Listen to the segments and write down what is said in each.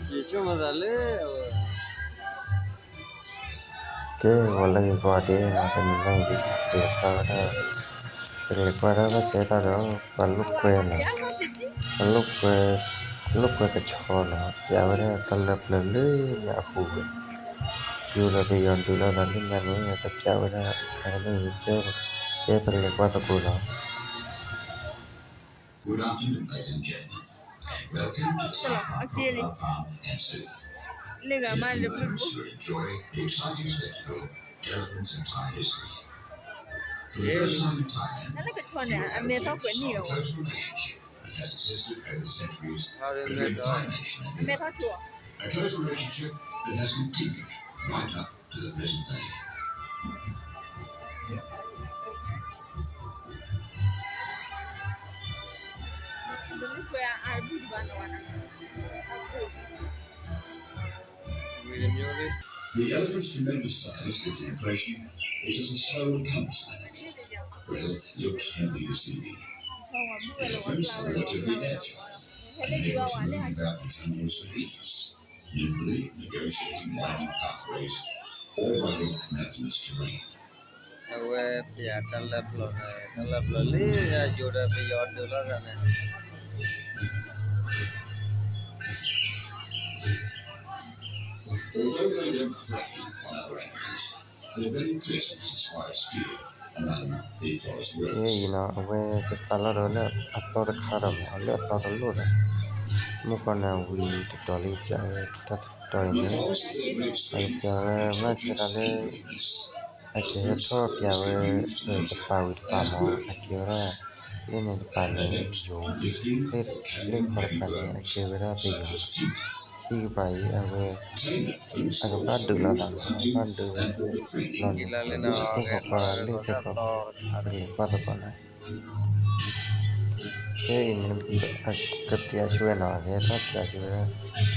ယဆိကမိၣ်သးလၢ ကဲ ဂီၤလၢဂ့ၤကိးဂၤဒဲးနီၤ, တနံၤညါအံၤ ပကလဲၤကွၢ်ဝဲဒၣ်, ပကလဲၤကွၢ်ဒၣ်ဘၣ်ဆၣ်ဒီး ပှၤလိာ်ကွဲနီၤ, ပှၤလိာ်ကွဲ, လိာ်ကွဲကဆီနီၤ, ပျးဝဲဒၣ်တၢ်လၢပျၢၤလၢညါအပူၤကွံာ်, ယိၤဒီးပယီၤဒုးလိာ်သးလၢညါန့ၣ် တပျးဝဲဒၣ်အခါန့ၣ် ကဲ ပကလဲၤကွၢ်သကိးနီၤ. Good afternoon, ladies and gentlemen. Welcome to the South Park Crocodile Farm and Zoo. It is a privilege to enjoy the exciting spectacle, elephants and tigers. For the first time in Thailand, you will have a glimpse of a close relationship that has existed over the centuries between Thai nation and elephant. A close relationship that has continued right up to the present day. တၢ်လၢပျၢၤအါတဘူၣ်ဒံးဘၣ်နီၤ, အါတဘူၣ်. The elephant's tremendous size gives the impression it is a slow and cumbersome animal. Well, looks can be deceiving. Elephants are relatively agile and able to move about the jungles for ease, nimbly negotiating winding pathways or rugged mountainous terrain. အဝဲပျးတၢ်လၢပျၢၤ, တၢ်လၢပျၢၤလၢညါ ယိၤဒီးပယီၤဒုးလိာ်သးန့ၣ် Although they don't prey on other animals, their very presence inspires fear among the forest wilderness. အဝဲကစးလီၤဒီးလၢအသီတခါဒီးမး လၢအသီတလိၣ်ဒီး မုၢ်ကီၢ်န့ၣ်ဝံၤတတီၤလံ ပျးဝဲတၢ်တတီၤအံၤန့ၣ် အကပျးဝဲမ့ၢ်ဆဲးတၢ်လၢ အကဟဲထီၣ်ပျးဝဲ တပၤဝံၤတပၤမး အကဲဝဲဒၣ် လၢန့ၣ်တပၤန့ၣ် ယိၤ လၢခီတပၤန့ၣ် အကဲဝဲဒၣ်ပယီၤ ခံကပၤအံၤ အဝဲ အကဘၣ်ဒုးလိာ်သးမး ဘၣ်ဒုးဝဲလီၤန့ၣ် အိၣ်ခိးကွၢ်လၢသ့ၣ်ခီ ပကလဲၤကွၢ်သကိးနီၤ ဖဲအံၤန့ၣ် ကပျးဆိဝဲနီၤ ကဟဲထီၣ်ပျးဆိဝဲ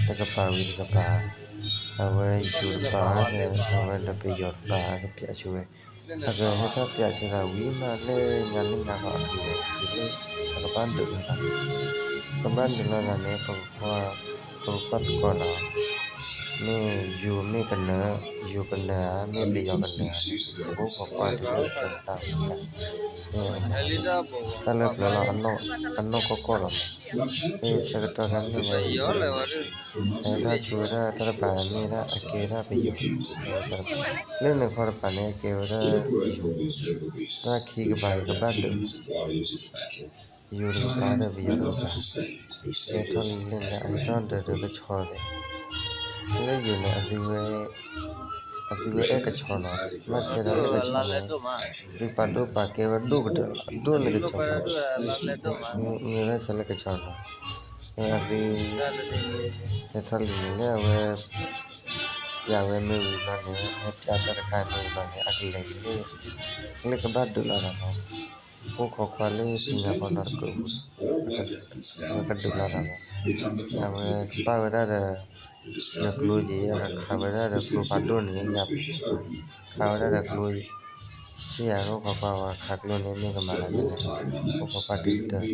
တကပၤဝံၤတကပၤ အဝဲယိၤတပၤ အဝဲဒီးပယီၤတပၤ ကပျးဆိဝဲ အကဟဲထီၣ်ပျးဆိသးဝံၤမး လၢညါလၢညါဃီအကလဲၤ လၢအကဘၣ်ဒုးလိာ်သး ကဘၣ်ဒုးလိာ်သးန့ၣ် ပကကွၢ်သကိးနီၤ မ့ၢ်ယိၤမ့ၢ်ကနၢၤ ယိၤကနၢၤဧါ မ့ၢ်ပယီၤကနၢၤဧါ ပကအိၣ်ခိးကွၢ်ဒ်လၢတၢ်တၢ် တၢ်လၢပျၢၤလီၤ အနီၢ်ကီၢ်ကီၢ်လီၤမး ဖဲဆၢကတီၢ်ခါန့ၣ်န့ၣ် အဟဲထီၣ်ဆိဝဲဒၣ်တၢ်တပၤ မ့ၢ်ဒၣ်အကဲဒၣ်ပယီၤ လၢန့ၣ်ခီတပၤန့ၣ် အကဲဝဲဒၣ် တၢ်ခံကပၤအံၤကဘၣ်ဒုး ယိၤတကပၤဒီးပယီၤတကပၤ ဟဲထီၣ်လံလၢန့ၣ် အဟဲထီၣ်ဒီးကဆီသ့ၣ် လၢယိၤန့ၣ် အသုဝဲအဲၣ်ကဆီနီၤ ဘၣ်ဆၣ်ဒီးလၢကဆီန့ၣ် သုပာ်ဒိၣ်ပာ်ကဲဝဲဒိၣ်ကတၢၢ်လီၤ ဒိၣ်န့ၢ်ကဆီ မ့ၢ်ဘၣ်ဆၣ်လၢကဆီနီၤ အသု ဟဲထီၣ်လံန့ၣ်လၢအဝဲ ပျးဝဲမ့ၢ်ဝံၤဘျီန့ၣ် ဟဲပျးတၢ်တခါမ့ၢ်ဝံၤဘျီန့ၣ် အကလဲၤလၢ လၢကဘၣ်ဒုးလိာ်သးနီၤ အိၣ်ခိးကွၢ်လၢဆူညါခီနီတကၢၢ် အကဒုးလိာ်သးမး အဝဲပာ်ဝဲဒၣ်ဒီး ဒီးကျိယံၤ အကခးဝဲဒၣ်ဒီးကျိဖးဒိၣ်န့ၣ် ယၤ ခးဝဲဒၣ်ဒီးကျိယံၤ ထံၣ်ယၤအိၣ်ခိးကွၢ်ဝဲခးကျိန့ၣ် မ့ၢ်ကမၤသးဒ်လဲၣ် အိၣ်ခိးကွၢ်ဒ်တၢ်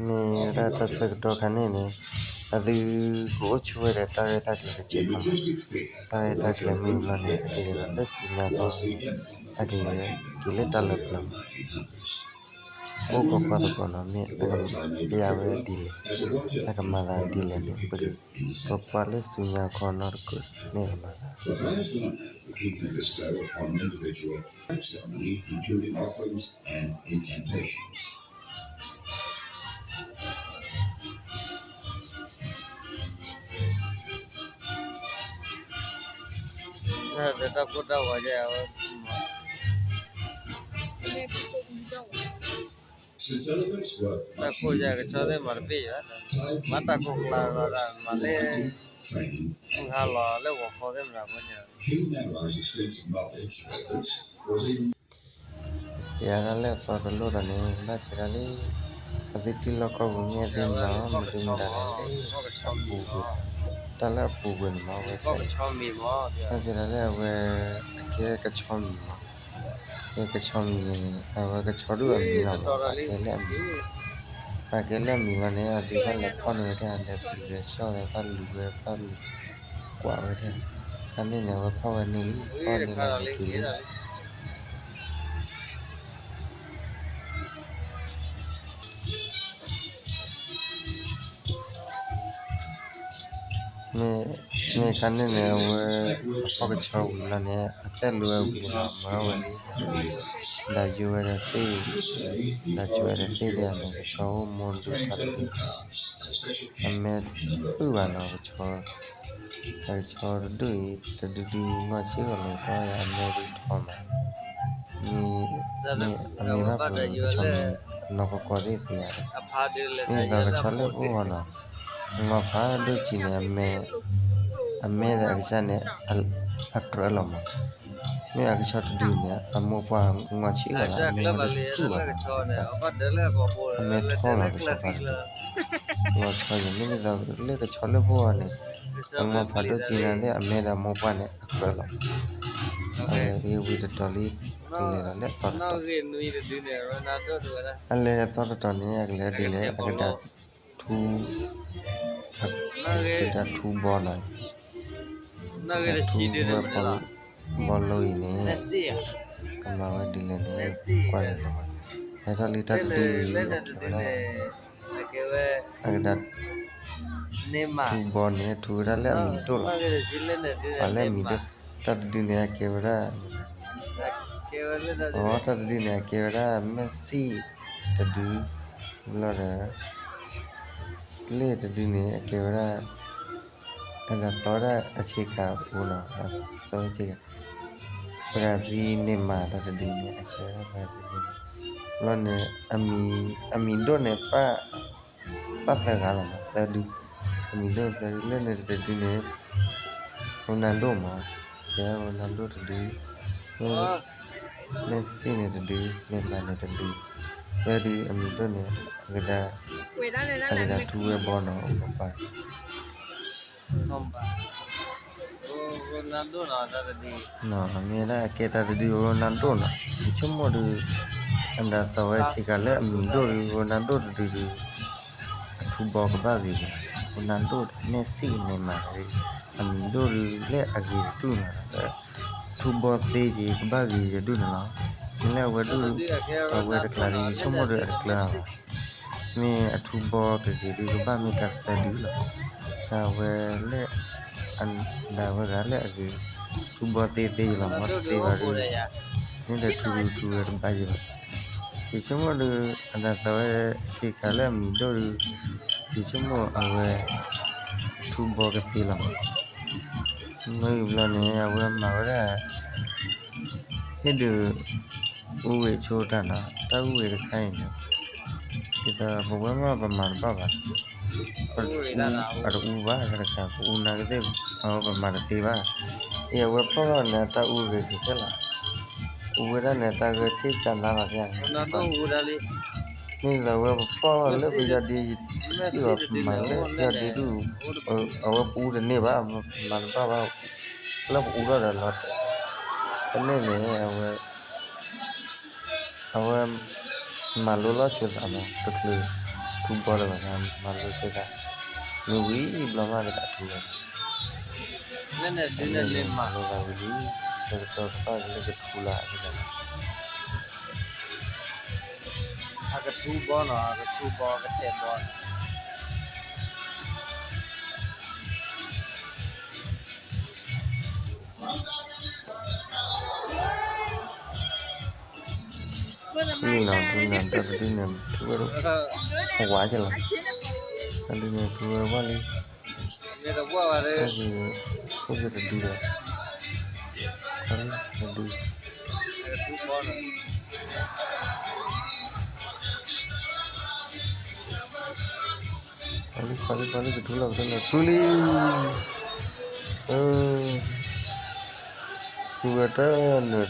မ့ၢ်ဝဲဒၣ်တၢ်ဆၢကတီၢ်ခါန့ၣ်န့ၣ် အသုကအိၣ်ဆိဝဲဒီးတၢ်ရဲၣ်တၢ်ကျဲၤတစဲးဖိနီၤ တၢ်ရဲၣ်တၢ်ကျဲၤမ့ၢ်ဘျီန့ၣ် အကလဲၤဒီးလၢဆူညါခီ အကလဲၤက့ၤလၢတၢ်လၢပျၢၤမး အိၣ်ခိးကွၢ်သကိးနီၤ မ့ၢ်အကပျးဝဲဒ်လဲၣ် အကမၤသးဒ်လဲၣ်န့ၣ် ပကကွၢ်လၢဆူညါခီနီတကၢၢ် မ့ၢ်အကမၤသး The highest honor we can bestow on an individual ceremony, including offerings and incantations. တၢ်ကိၢ်တၢ်ဂီၤယဲၢ်ဝဲ တၢ်ကိၢ်ယဲၢ်ကဆီသ့ၣ်မၤတဘ့ၣ်ယဲၢ် မၤတၢ်ကိၢ်ကျါလီၤဒၣ် မၤလၢ မုၢ်ဟါလီၤလၢဂီၤခီသ့ၣ်မတၤဖိညါ ယၤဒၣ်လၢအသီတလိၣ်ဒီးန့ၣ် ဘၣ်ဆၣ်ဒၣ်လၢ အသုထံၣ်လီၢ်ကီၢ်ပူၤမ့ၢ်အသ့ၣ်ညါ မနုၤမတၤလဲၣ်လၢ အပူၤကွံာ် တၢ်လၢအပူၤကွံာ်န့ၣ်မ့ၢ်ဝဲ ဘၣ်ဆၣ်ဒၣ်လၢအဝဲ အကဲကဆီမံၤမး ကဲကဆီမံၤန့ၣ် အဝဲကဆီဒိၣ်အမံၤလီၤမး အကဲလၢအမံၤ ပာ်ကဲလၢအမံၤလီၤန့ၣ် အသုဘၣ်လဲၤဖီၣ်န့ၢ်ဝဲဒၣ် လဲၤပျံၤဝဲဆီၣ်ဝဲ ဘၣ်လူၤဝဲ ဘၣ်လူၤကွၢ်ဝဲဒၣ်. ခါန့ၣ်န့ၣ် အဝဲဖီၣ်ဝဲန့ၢ်လံ, ဖီၣ်န့ၢ်လီၤန့ၣ်က့ၤလံ. မ့ၢ်ခါန့ၣ်န့ၣ် အဝဲ အဖီၣ်ကဆီဝံၤလီၤန့ၣ် အတဲလိာ်ဝဲဝံၤလီၤ မၤဝဲလံ. ဒၣ်ယိဝဲဒီးသ့ၣ်, ဒၣ်ယိဝဲဒီးသ့ၣ်ဒီး အမဲာ်ကဆီအိၣ်မိၢ်ဒုးထီၣ်တဒု, အမဲာ်တဖုၣ်ဘၣ်လီၤ ကဆီ, တၢ်ကဆီတဒုအံၤ တဒုဒု ငီၢ်ဆံးဂီၤလီၤ ကီယၤ အမဲာ်ဒုးထီမး. မ့ၢ်အမ့ၢ်ဘၣ်ပကဆီမံၤ နီၢ်ကီၢ်ကီၢ်သ့ၣ်သ့ဧါ. မ့ၢ်သိးကဆီလၢပအိၣ်အီၤနီၤ, အငီၢ်ဖးဒိၣ်ကံန့ၣ် အမဲာ်ဒီးအကစၢ်န့ၣ် အကြၢးလီၤမး. မ့ၢ်အကဆီတဒုန့ၣ် အမိၢ်ပှၢ်ငီၢ်ဆံးဂီၤလီၤ အမဲာ်ဝဲတဖုၣ်ဘၣ်. အမဲာ်ထီလီၤကဆီဖးဒိၣ်, လီၤဆီယံၤ မ့ၢ်ဒ်သိးလၢကဆီလၢပအိၣ်အီၤန့ၣ် အငီၢ်ဖးဒိၣ်ကံန့ၣ်သ့ၣ် အမဲာ်ဒီးအမိၢ်ပှၢ်န့ၣ် အကြၢးလီၤ. အဝဲအံၤဝံၤတတီၤလံ ကလဲၤဒီးလၢအသီတတီၤ, အလဲၤအသီတတီၤန့ၣ် အကလဲၤဒ်လဲၣ် အကဒၣ်ထူ အကဒၣ်ထူဘီနီၤ, ထူဝဲဘီလိအံၤန့ၣ် ကမၤဝဲဒ်လဲၣ်န့ၣ် ကွၢ်န့ၣ်လီၤ. ဟဲထီၣ်လံတၢ်တဒုအံၤ အကဲဝဲဒၣ် အကဒၣ်ထူဘီန့ၣ် ထူဝဲဒၣ်လၢအမံၤဒိၣ်လီၤ. ပှၤလၢအမံၤဒိၣ် တၢ်တဒုန့ၣ် အကဲဝဲဒၣ် အတၢ်တဒုန့ၣ် အကဲဝဲဒၣ် မဲၢ်စံၣ်တဒု, ဘျီဒီး လ့ၣ်တဒုန့ၣ် အကဲဝဲဒၣ် အဒၣ်သီဝဲဒၣ်အဆ့ကၤအိၣ်နီၤ, အဒၣ်သီဝဲဆ့ကၤ, ပှၤစံန့ၣ်မး တၢ်တဒုန့ၣ် အကဲဝဲဒၣ်ပှၤစံန့ၣ်မး, ဘျီန့ၣ် အမံၤဒိၣ်န့ၣ် ပၣ်သၢဂၤလီၤမး သၢဒု, အမံၤဒိၣ်သၢဒု လၢန့ၣ်တဒုန့ၣ် ရိနၤဒိၣ်မး, ကဲရိနၤဒိၣ်တဒု, မဲၢ်စံၣ်န့ၣ်တဒု မဲၢ်မးန့ၣ်တဒု, သၢဒုအမံၤဒိၣ်န့ၣ် အကဒၣ် အကဒၣ်ထူဝဲဘီနီၤ အိၣ်ပပၢ် မ့ၢ်ဒၣ်အကဲတၢ်တဒု ရိနၤဒိၣ်နီၤ, ယဆိကမိၣ်ဒီး အဒၣ်သီဝဲဆ့ကၤလၢအမံၤဒိၣ်ဒီး ရိနၤဒိၣ်တဒုဒီး အထူဘီကဘၣ်ဂ့ၤ, ရိနၤဒိၣ် မဲၢ်စံၣ် န့ၣ်မး အမံၤဒိၣ်ဒီး လၢအဂ့ၤတဒူၣ်နီၤ, ထူဘီသ့က့ၤကဘၣ်ဂ့ၤယဒူၣ်န့ၣ်လီၤ. မ့ၢ်လၢအဝဲဒၣ် အဝဲတကျါဒီး ယဆိကမိၣ်ဒီးအတကျၢၤဘၣ်, မ့ၢ်အထူဘီကဂ့ၤဒီး ကဘၣ်မ့ၢ်တၢ်သၢဒုလီၤ. တၢ်ဝဲလၢ အဒၣ်ဝဲဂၤလၢအဂ့ၤ, ထူဘီသ့သ့ယလီၤ မ့ၢ်တသ့ဘၣ်ဒီး မ့ၢ်ဒီးထူထူဝဲတဘၣ်ယဘၣ်. ယဆိကမိၣ်ဒီး အဒၣ်သီဝဲဆ့ကၤလၢအမံၤဒိၣ်ဒီး ယဆိကမိၣ်အဝဲ ထူဘီကသ့လီၤမး. မ့ၢ်ဘျီန့ၣ် အဝဲမၤဝဲဒၣ် ဟ့ၣ်ဒုး အူဝဲဆိတၢ်နီၤ, တၢ်အူဝဲတခါအံၤန့ၣ် ဒ်သိးပဝဲမ့ၢ်ပမၤတဘၣ်ဘၣ်, ပတအူဘၣ်တခါ ပအူနာ်က့သ့ၣ် ပမၤတသ့ဘၣ်. အဝဲဖီၣ်ထီၣ်န့ၣ် တၢ်အူဂ့ၤကဲခဲလၢာ်, အူဝဲဒၣ်န့ၣ် တၢ်ဂဲၤထံၣ်ကၢ်နါလီၤ မ့ၢ်လၢအဝဲပဖီၣ်လီၤလၢပယီၤဒ့ ယထံၣ်အီၤ ပမၤလၢယီၤဒ့ဒုၣ်, အဝဲပအူတန့ၢ်ဘၣ်, ပမၤတဘၣ်ဘၣ်, လၢပအူထီၣ်ဒီးလီၤတဲာ်, ဖဲန့ၣ်န့ၣ် အဝဲ အဝဲ မၤလိလီၤဆိသးမး တချုး ထူဘီတဂၤ မၤလိဆိသး, မ့ၢ်ဝံၤဘျီမးကဒၣ်ထူဝဲ, မၤလိသးဝံၤလံ ဆၢကတီၢ်ကဘၣ်လၢကထူလီၤ အကထူဘီနီၤ အကထူဘီကတဲာ်ဘီနီၤ ထူလီၤ ထူလီၤ တၢ်တဒုန့ၣ် ထူဝဲဒၣ် အဝါကလီၤ, တၢ်ဒုန့ၣ် ထူဝဲဒၣ်လံ, အိၣ်က့ၤတဒုဒီး တဒု ပှၤလံ ပှၤလံ ပှၤလံ ကထူလီၤ ကထူလီၤ ထူလံ, ထူဝဲတနၢၤဒီး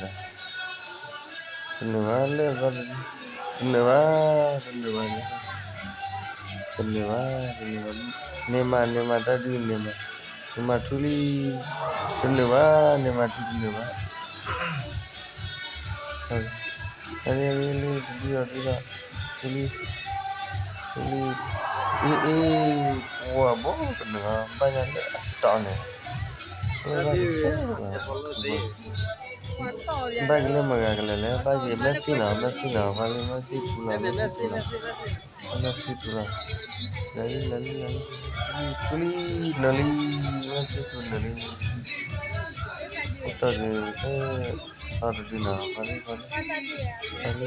တနၢၤဘၣ်လၢ တနၢၤဘၣ် တနၢၤဘၣ် တနၢၤဘၣ် တနၢၤဘၣ် န့ၢ်မး န့ၢ်မး တၢ်ဒုန့ၢ်မး န့ၢ်မးထူလံ, တနၢၤဘၣ် န့ၢ်မးထူတနၢၤဘၣ် တၢ်ဒုလံ တဒုအီၤဒုလီၤ ထူလံ, တ လံ, အ့ အ့ ပှၤဘိကနၢၤ ဘၣ်ညါလၢအတီန့ၣ်, ဘၣ်ကစၢ်လီၤ, ဘၣ်က့ၤလၢမတၤတဂၤကလဲာ်လဲၣ်, ဘၣ်က့ၤ Messi နီၤ, Messi နီၤ, ဘၣ်လၢ Messi ထူလီၤ, Messi ထူလီၤ, Messi ထူလီၤ, နၢ်လံ, နၢ်လံ, ထူလံ, နၢ်လံ, Messi ထူ နၢ်လံ, အိၣ်တ့ၢ်က့ၤ သီတဒုနီၤ, သီ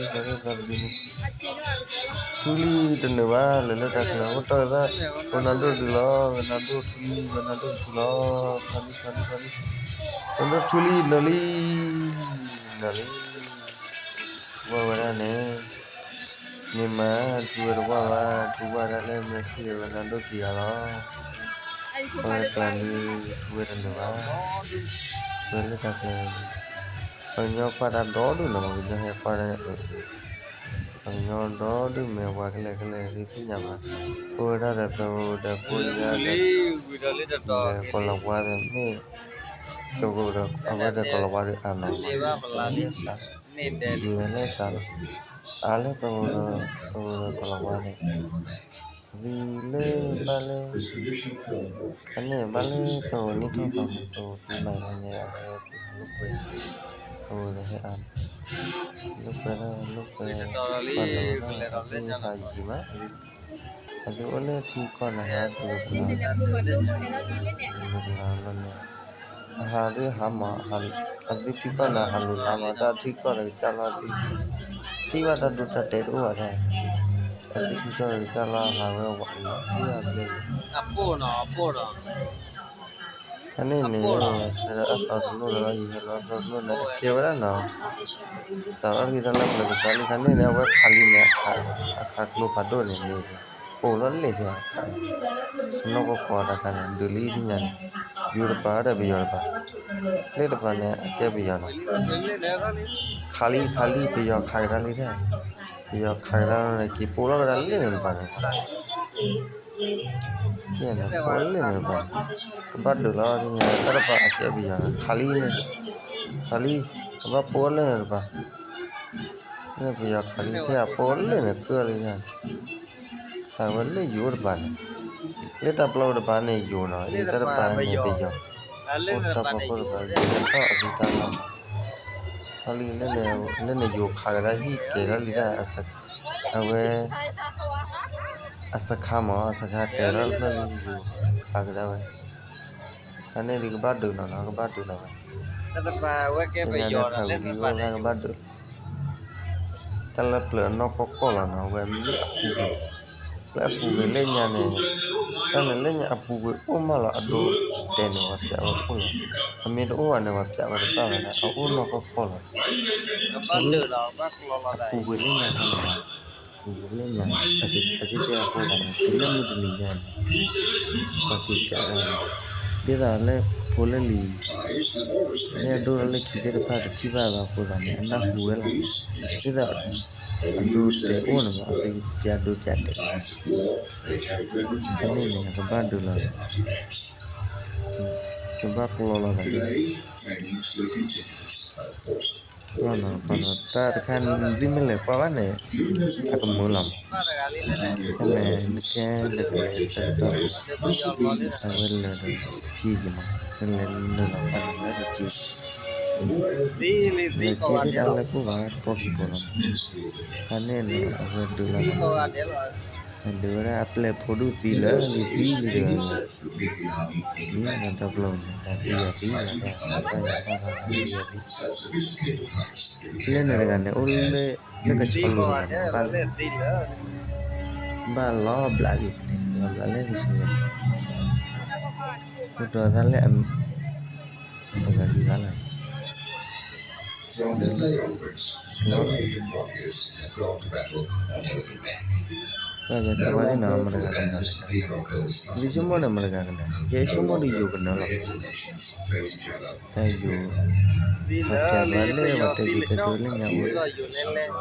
တဒု, သီတဒု, သီတဒုန့ၣ်, ထူလံတနၢၤဘၣ် လဲၤလၢတၢ်ချၢ အိၣ်တ့ၢ်က့ၤသး, Ronaldo ဒုလီၤ, Ronaldo ထူလံ, Ronaldo ထူလီၤ, သီလံ, သီလံ, သီလံ, Ronaldo ထူလံ နၢ်လံ, နၢ်လံ, ဝဲဝဲဒၣ်န့ၣ် Neymar ထူဝဲတဝၢ်ဘၣ်, ထူဝဲဒၣ်လၢ Messi ဒီး Ronaldo ခံဂၤလီၤ, အဝဲကျါဒု ထူဝဲတနၢၤဘၣ်, ဝဲလၢတၢ်ချၢ ပှၤကညီကွၢ်တၢ်ဒီဒူၣ်နီၤ, ပှၤကညီဟဲကွၢ်တၢ်, ပှၤကညီဒီဒူၣ်မ့ၢ်ပှၤကလဲာ်ကလဲာ်ဒ်သ့ၣ်ညါဘၣ်, အိၣ်ဝဲဒၣ်ဒီးသဝီဒီးဖိယါဒီး ဒီးကီၤလၤဝါသ့ၣ်မ့ၢ်, ကီၤလၤဝါဒီးအဝဲဒီးကီၤလၤဝါဒီးအါနီၤ, လၢစး, ယူၤလၢစးလီၤ, အါလၢသဝီဒီး, သဝီဒီးကီၤလၤဝါသ့ၣ် အသုလၢဘၣ်လၢ, အန့ၣ်ဘၣ်လၢသဝီနံၣ်ထီၣ်သီမး သဝီခံမးလီၤန့ၣ် အဝဲသ့ၣ်လိာ်ကွဲ, သဝီသ့ၣ်ဟဲအါ, လိာ်ကွဲဒၣ်လိာ်ကွဲ, ပှၤလီၤဝဲဒၣ်အသ့ၣ်သးယံၤမး, အသုအိၣ်လၢထံကီၢ်န့ၣ် ဟးသူၣ်ကသး, မုၢ်ကလၤလီၤန့ၣ်, အဟးဒုးဟးမး, အသုထံကီၢ်န့ၣ် ဟးလိာ်လါမး, တၢ်ထံကီၢ်ဒီးကစၢ်လီၤသံ, ထံၣ်ဘၣ်တၢ်ဒိတၢ်တဲာ်တအိၣ်ဘၣ်ဒၣ်, အသုထံကီၢ်ဒီးကစၢ်လီၤ ဟးဝဲဝးလီၤ, ခါန့ၣ်န့ၣ်, အသီတလိၣ်ဒီး ယဟဲလီၤအသီတလိၣ်န့ၣ် အကဲဝဲဒၣ်နီၤ, စးထီၣ်လံတၢ်လၢပျၢၤကစးလံ, ခါန့ၣ်န့ၣ် အဝဲခးလံန့ၣ်, အခးကျိဖးဒိၣ်န့ၣ်န့ၣ်, ပိာ်လီၤလ့ၣ်ဖဲ, အနီၢ်ကီၢ်ကီၢ်တၢ်ခါန့ၣ် ဒုးလံထံၣ်ညါန့ၣ်, ယိၤတပၤဒီးပယီၤတပၤ, လၢတပၤန့ၣ် အကဲပယီၤနီၤ, ခးလံခးလံ ပယီၤခးကဒါလံထဲ, ပယီၤခးကဒါလီၤန့ၣ် က့ၤပိာ်လီၤကဒါလ့ၣ်န့ၣ်တပၤန့ၣ် ကဲန့ၣ် ပိာ်လၢန့ၣ်တပၤ, ကဘၣ်ဒုးလီၤဒ်န့ၣ် တၢ်တပၤအကဲပယီၤန့ၣ် ခးလံန့ၣ်, ခးလံ, ကဘၣ်ပိာ်လၢန့ၣ်တပၤ, လၢပယီၤခးလံထဲအပိာ်လၢန့ၣ် ကုၢ်လံန့ၣ်, ခးဝဲလၢယိၤတပၤန့ၣ်, လၢတၢ်ပျီတပၤန့ၣ်ယိၤနီၤ, လၢတၢ်တပၤန့ၣ်ပယီၤ, အိၣ်တၢ်ဖီခိၣ်တပၤ ယိၤထီၣ်အသုတၢ်လီၢ်, ခးလံ လၢန့ၣ်ယိၤခးကဒါဟံၣ်ကဲၤထီၣ်လံဒၣ် အဝဲ အစခါမး အစခါကဲၤထီၣ်ဖျၢၣ်လံ ယိၤခးကဒါဝဲ, ခါန့ၣ်ဒုးကဘၣ်ဒုးလီၤနီၤ ကဘၣ်ဒုးလီၤဝဲ, သ့ၣ်ညါဒီးခးဝံၤဒုးအိၣ်သၣ်ကဘၣ်ဒုး, တၢ်လၢပျၢၤအနီၢ်ကီၢ်ကီၢ်လီၤနီၤ အဝဲမ့ၢ်အပူၤကွံာ်, လၢအပူၤကွံာ်လၢညါန့ၣ်, တၢ်န့ၣ်လၢညါအပူၤကွံာ်အိၣ်မးလီၤ အဒိတဲာ်န့ၣ် ပှၤပျးဝဲအိၣ်လီၤ, အမ့ၢ်တအိၣ်ဘၣ်န့ၣ် ပှၤပျးဝဲတဘၣ်ဘၣ်ဒၣ် အအိၣ်နီၢ်ကီၢ်ကီၢ်လီၤ, အပူၤကွံာ်လၢညါန့ၣ် အကဲကဲအဃိသတးန့ၣ် တုၤလၢမုၢ်တနံၤညါန့ၣ် ပှၤက့ၤကးဒၣ်န့ၣ် ဒ်သိးလၢဖိလၢလံၤ လၢအဒိၣ်ထီၣ်လၢခံသ့ၣ်တဖၣ်တထံၣ်ဘၣ်ဘၣ်အဃိသတးန့ၣ် အနၢ်ဟူဝဲလီၤ, ဒ်သိးအဒိတဲာ်အိၣ်န့ၣ်မး အသုပျးဒိပျးတဲာ်, အန့ၣ်န့ၣ် ကဘၣ်ဒုးလီၤ, ကဘၣ်ကျီလီၤသး တၢ်တခါန့ၣ် သုမ့ၢ်လဲၤကွၢ်ဘၣ်န့ၣ် အကမုာ်လီၤ, တၢ်န့ၣ် နကဲနကလဲၤဆၢကတီၢ် အဝဲလဲၤဒီးက့ၤယမး နလဲၤနုာ်လီၤဖးန့ၣ်လၢတက့ၢ်, လဲၤက့ၤသ့ၣ်တၢ်လၢကိၣ်ဘၣ်တပီၢ်ခံကိးလီၤ, တၢ်န့ၣ်န့ၣ် အဝဲဒုးလီၤသး ဒုးဝဲဒၣ်အပျဲၢ်ဖိဒူၣ်သံလၢလံၤသံလံၤတဂၤန့ၣ်, ဒ်နီၢ်တၢ်ပျီန့ၣ် တၢ်သံယၤသံယၤတၢ်ယၤဘၣ်ဘၣ်သံယၤသံ, လၢန့ၣ်တဂၤန့ၣ် အိၣ်လၢ လၢကဆီလိၤတဂၤန့ၣ် ဘၣ်လီၤဘျးလံ, လီၤဘျးလၢကဆီလိၤ, အိၣ်ဒီးသးလၢ ပဂၤဒံးဘၣ်လီၤ, ပှၤဂၤသးဝါန့ၣ်နီၤ မတဂၤကနၢၤ, လံဆိကမိၣ်န့ၣ် မတဂၤကနၢၤ, ယဲဆိကမိၣ်ဒီးယိၤကနၢၤလီၤ, တၢ်ယိၤ, ပှၤတဲပှၤလၢပှၤတဲက့ၤတဲက့ၤလၢညါအိၣ်,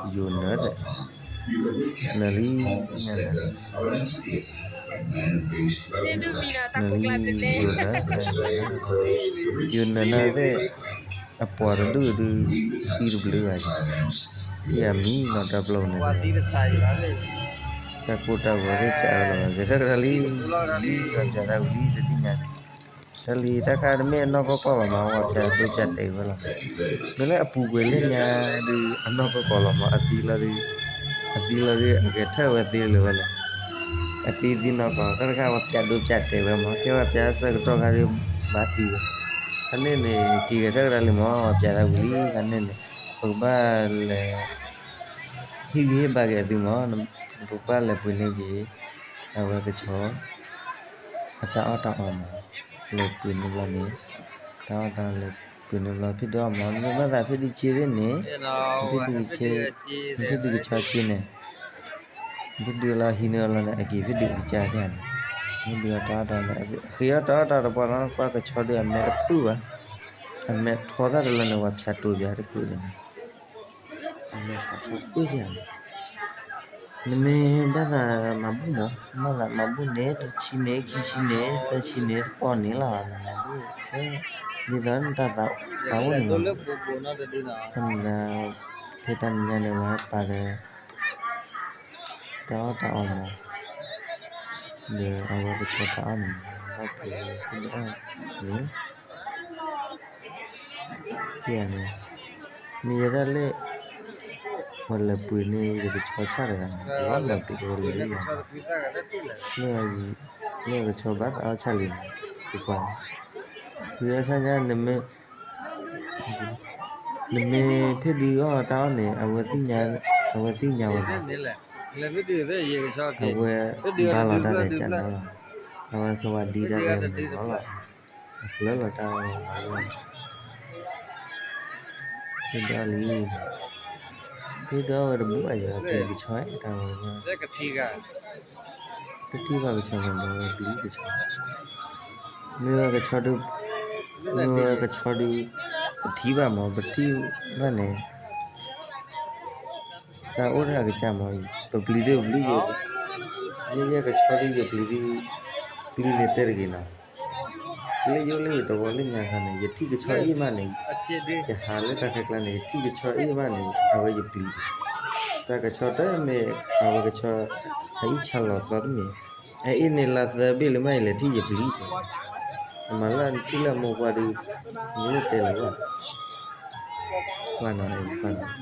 ယိၤနၢၤဒီး, နၢၤလံ, နၢၤလံ, ယိၤနၢၤ, ယိၤနၢၤနၤသ့ၣ်, အပှၤတဒူၣ်ဒုး သံတဘျုးဘၣ်, ယမံနီၤတၢ်ပျီန့ၣ်, တၢ် တၢ်ကိၢ်တၢ်ဂီၤသ့ၣ်ကးဝဲလီၤ ဂဲၤထၢၣ်ကဒါလံ, လံ ပှၤပၠးတၢ်ဝံၤလံ တသ့ၣ်ညါန့ၣ်, တၢ်လံ တၢ်ခါတမ့ၢ်အနီၢ်ကီၢ်ကီၢ်ဘၣ်မး ပှၤပၠးဒိပၠးတဲာ်ဝဲလီၤ, မ့ၢ်လၢအပူၤကွံာ်လၢညါဒုး အနီၢ်ကီၢ်ကီၢ်လီၤမး အသံလီၤဒုး, အသံလီၤဒုး အဂဲၤထၢၣ်ဝဲသ့လၢၤဝဲလဲၣ်, အသံသံနီၢ်ကီၢ် တၢ်တခါပှၤပၠးဒိပၠးတဲာ်ဝဲမး ကဲပှၤပၠးဆၢကတီၢ်ခါဒုး ဘၣ်သံဝဲ, ခါန့ၣ်န့ၣ် က့ၤဂဲၤထၢၣ်ကဒါလံမး ပှၤပၠးတၢ်ဝံၤလံ ခါန့ၣ်န့ၣ် ပကဘၣ်လဲၤ ဟ့ၣ်ဂံၢ်ဟ့ၣ်ဘါက့ၤအသုမး, ပကဘၣ်လဲၤပှ့ၤန့ၢ်က့ၤ အဝဲကဆီ အတၢ်အီၣ်တၢ်အီမး, လဲၤပှ့ၤန့ၢ်ဘျီန့ၣ်, တၢ်အီၣ်တၢ်လဲၤပှ့ၤန့ၢ်ဘျီ ဖံဒုးအီၣ်မး မ့ၢ်ဘၣ်သးဖံဒုးက့သ့ၣ်န့ၣ်, ဖံဒုးက့, ဖံဒုးကဆီက့န့ၣ်, ဖံဒုးလီၤဟံးန့ၢ်အီၤလီၤန့ၣ် အက့ၤဖံဒုးကစၢ်တၢ်န့ၣ်, ဖံဒုးအီၣ်တၢ်အီၣ်တၢ်န့ၣ် ဃ့အီၣ်တၢ်အီၣ်တၢ်တပှၢ်လီၤ ကွၢ်ကဆီဒုးအမဲာ်တဖုၣ်ဘၣ်, အမဲာ်ထီသၣ်တလၢန့ၣ် ပှၤဖၠးတိၤပၠးတကုာ်န့ၣ် အမဲာ်ထီကွ့ၢ်န့ၣ်, နမ့ၢ်ဘၣ်သးမၤဘူၣ်မး, ဘၣ်သးမၤဘူၣ်န့ၣ် တဆံန့ၣ် ခံဆံန့ၣ် သၢဆံန့ၣ် တပီၢ်န့ၣ်လီၤ နမၤဘူၣ်, ဒ်သိးနတၢ်သးအိၣ်န့ၣ်လီၤ, ဖဲန့ၣ် ဖဲတၢ်မဲာ်ညါန့ၣ် ဝဲပာ်ဒီး တၢ်အီၣ်တၢ်အီမး, ဒီးအဝဲကဆီတၢ်အီၣ်န့ၣ်မး, ဘၣ်ပှ့ၤန့ၣ် န့ၣ် န့ၣ်, မ့ၢ်ယဲဒၣ်လၢ ပှၤလဲၤပှ့ၤန့ၢ်ယကဆီဆၣ်တဂၤန့ၣ် လီၤလီၤပှ့ၤဝဲလၢယၤ, မ့ၢ်အကဆီဘၣ်သးအီၣ်ဆၣ်လံန့ၣ်, ယကွၢ်န့ၣ်, ယဆၣ်ညါ နမ့ၢ်ဖံဒုးအီၣ်တၢ်အီၣ်န့ၣ် အဝဲသ့ၣ်ညါဝဲလီၤ, အဝဲဘါလီၤတၢ်သဲးကနါလီၤ, အဝဲသဝးဒံတၢ်သဲးမုာ်လီၤလီၤ, အကျၢၤလီၤတၢ်အီၣ်လီၤ, ဖံဒုးအီၣ်လံ, ဖံဒုးအီၣ်ဝဲတဘူၣ်ဘၣ်ယၤ ပှ့ၤကဆီတၢ်ဝဲ, တထံၣ်ဘၣ်ကဆီမး ပှ့ၤကဆီ, မ့ၢ်ဝဲကဆီဒုး, မ့ၢ်ဝဲကဆီဒုး, ပထံၣ်ဘၣ်မး ပထံၣ်ဘၣ်န့ၣ် တၢ်အိၣ်တၢ်အကစၢ်မးအံၤ ပပျံၤဒုးပျံၤယိာ်, မ့ၢ်ယဲကဆီဒုးယပျံၤဒုး, ပျံၤန့ၣ်တဲတဂ့ၤနီၤ, လၢယအိၣ်လၢယတဝီလၢညါခါန့ၣ် ယထံၣ်ကဆီအ့ၣ်မးန့ၣ်, ယဟးလၢတၢ်ခဲကျါန့ၣ် ယထံၣ်ကဆီအ့ၣ်မးန့ၣ် အဝဲယပျံၤ, တၢ်ကဆီတမ့ၢ် အဝဲကဆီ အအ့ၣ်ဆါလီၤသီတမ့ၢ်, အအ့ၣ်န့ၣ်လါသၢဘ့ၣ်လၢမးအံၤလဲၤထံၣ်ယပျံၤ, အမၤလၢထံၣ်လၢမိၢ်ပှၢ်ဒုး, မ့ၢ်တဲလၢၤဘၣ်, ကွၢ်နီၤ ကွၢ်နီၤ ဒီး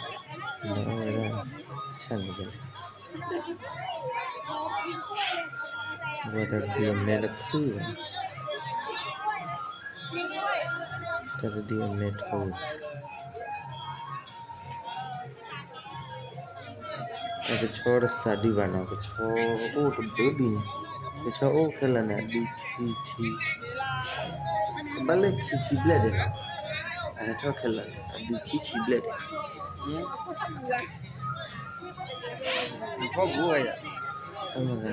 အဝဲဒၣ် ဆၣ်န့ၣ် ဝဲတၢ်တဒုအမဲတဖုၣ်ဘၣ်, တၢ်တဒုအမဲထီဝဲ, အကဆီတစးဒုဘၣ်နီၤ, ကဆီအိၣ်တဘိဒုန့ၣ်, ကဆီအိၣ်ခဲလၢာ်န့ၣ် အဒုခံဆံ, ဘၣ်လၢခံဆံဘျဲၣ်ဒဲးနီၤ, အဟဲထီၣ်ခဲလၢာ်န့ၣ် အဒုခံဆံဘျဲၣ်ဒဲး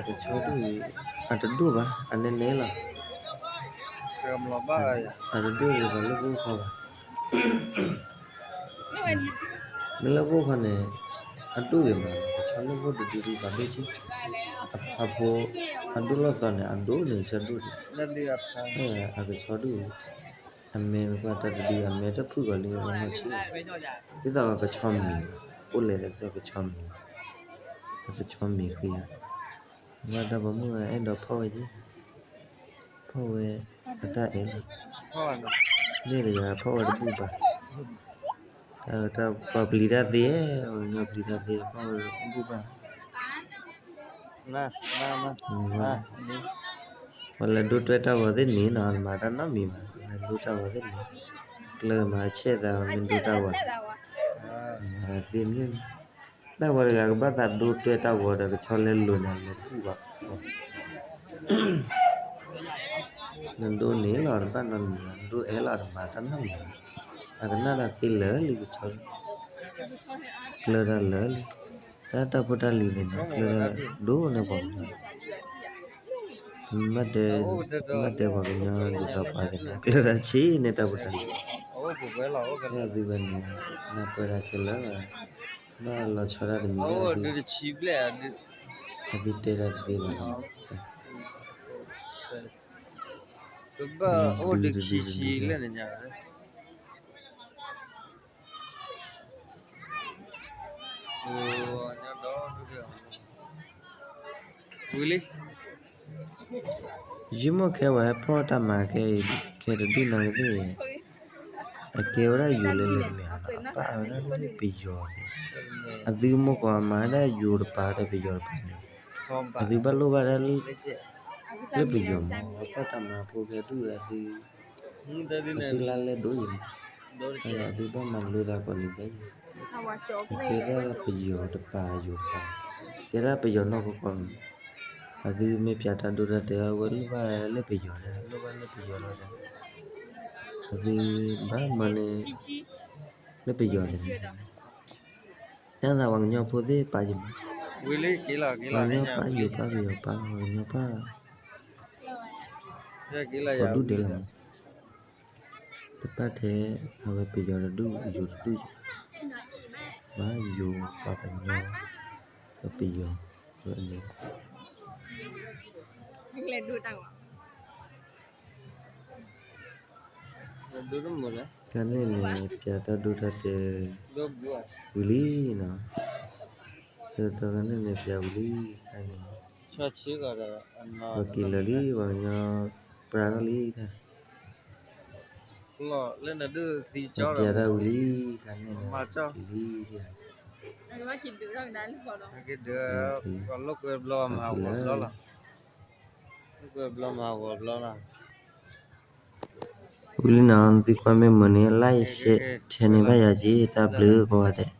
ကဆီဒု, အတဒိၣ်ဘၣ် အနဲနဲလီၤ, အတဒိၣ်လၢပှၤလၢပအိၣ်ခီဘၣ်, မ့ၢ်လၢပအိၣ်ခီန့ၣ် အဒိၣ်ဂ့ၤမး, ကဆီလၢပအိၣ်တဒုဒုပှၤဒိၣ်ဆံ, အဖးဖိ အဒိၣ်လီၤသီန့ၣ် အဒိၣ်န့ၣ်ဆၢဒိၣ်ဒံး, အကဆီဒု အမဲနကွၢ်တၢ်တဒု အမဲတဖုၣ်ဂီၤလံ အဂီၢ်မီၢ်ဆံး, ဒ်သိးကဆီမံၤ, အိၣ်လဲၤသကဆီမံၤ, ကဆီမံၤဃံဧါ, ဘၣ်ဒီးပှၤမုၣ်ဂၤအဲၣ်ဒိးဖီၣ်ဝဲက့ၤ, ဖီၣ်ဝဲအတၢ်အဲၣ်, မ့ၢ်တဂၤဖီၣ်ဝဲတဘူၣ်ဘၣ်, တၢ်ပှၤပျံၤတၢ်သ့, ပှၤကညီပျံၤတၢ်သ့ ဖီၣ်ဝဲတဘူၣ်ဘၣ် ပှၤလဲၤဒိတွဲတၢ်ဂီၤသ့ၣ်န့ၣ်နီၤ မၤတၢ်နီတမံၤဘၣ်, လဲၤဒိတၢ်ဂီၤသ့ၣ်န့ၣ်, ကျၢၤမၤဆဲၣ်သးမ့ၢ်ဒိတၢ်ဂီၤ, သ့မ့ၢ်, တၢ်ဝဲတဂၤကဘၣ်သးဒိတွဲတၢ်ဂီၤဒီးကဆီလဲၤလိာ်န့ၣ် လဲၤဘူၣ်ဘၣ်, နဒိန့ၣ်လီၤ တဘၣ်နီတမံၤဘၣ်, နဒိအဲၣ်လီၤတမၤတၢ်နီတမံၤဘၣ်, အကနၣ်တၢ်သ့လၢာ်လံကဆီ, ကျၢၤတၢ်လၢာ်လံ, တၢ်တၢ်ဖိတၢ်လံၤန့ၣ်နီၤ ကျၢၤတၢ်ဒိၣ်န့ၢ်ပှၤကညီ, မ့ၢ်တဲပှၤကညီဒ်သိးပှၤသ့ၣ်န့ၣ် ကျၢၤတၢ်ဆံးန့ၢ်တၢ်ဖိတၢ်လံၤ, လၢအသုဝဲန့ၣ် နၢ်ပၢၢ်တၢ်ခဲလၢာ်, ဘၣ်လီၤဆီဒၣ်တမံၤလၢ အသုတဲတၢ်တသ့ဘၣ်နီၤ, ကဘၣ်အိၣ်ဒုးခံဆံလၢနညါ, အိ ဝံၤလံ ယမိၢ်ခဲဝဲဖီၣ်တၢ်မၤခဲအံၤ ခဲတဒူၣ်နီၢ်ကသ့ၣ်, အကဲဝဲဒၣ်ယိၤလဲၤလဲၤတမ့ၢ်ဧါ, အပၢ်ဝဲဒၣ်လၢပယီၤသ့ၣ်, အသုမိၢ်ကီးမၤဒၣ်ယိၤတပၤဒီးပယီၤတပၤန့ၣ်, အသုဘၣ်လိၣ်ဘၣ်ဒၣ် လၢပယီၤမး, ပှၤဖီၣ်တၢ်မၤဖိခဲဒူၣ်အသု, အသုလါလဲဒိၣ်အံၤ, အသုဘၣ်မၤလိသးကိးနံၤဒဲး, အကဲဒၣ်ပယီၤတပၤယိၤတပၤ, ကဲဒၣ်ပယီၤနီၢ်ကီၢ်ကီၢ်န့ၣ်, အသုမ့ၢ်ပၠးတၢ်ဒိတၢ်တဲာ်အဝဲလိၣ်ဘၣ်လၢပယီၤဒီး လိၣ်ဘၣ်လၢပယီၤလီၤဒီး, အသုဘၣ်မၤန့ၣ် လၢပယီၤန့ၣ်, တၢ်သးပှၤကညီဖိသ့ၣ်ပာ်ယိၤမး, ပှၤကညီပာ်ယိၤပာ်ပယီၤပာ်လီၤ ပှၤကညီပာ် ပှၤဒူၣ်ဒဲးလီၤမး, တပၣ်ထဲအဝဲပယီၤတဒူၣ် ယိၤတဒူၣ်, ဘၣ်ယိၤပှၤကညီ, ပယီၤ, ပန့ၣ် ခါန့ၣ်န့ၣ် ပၠးတၢ်ဒိတၢ်တဲာ် ဝံၤလံနီၤ, တခါန့ၣ်န့ၣ် ပၠးဝံၤလံ, ခါန့ၣ် ပှၤက့ၤလၢာ်လံ ပှၤကညီပြးထီၣ်လံတၢ်, ပၠးတၢ်ဝံၤလံ, ခါန့ၣ်န့ၣ် ဝံၤလံ, ဝံၤလံနီၤ, သုကွၢ်မ့ၢ်မုာ်န့ၣ် like share ထဲန့ၣ်ဘၣ်ယၤက့ၤ တၢ်ဘျုးကိးဂၤဒဲး,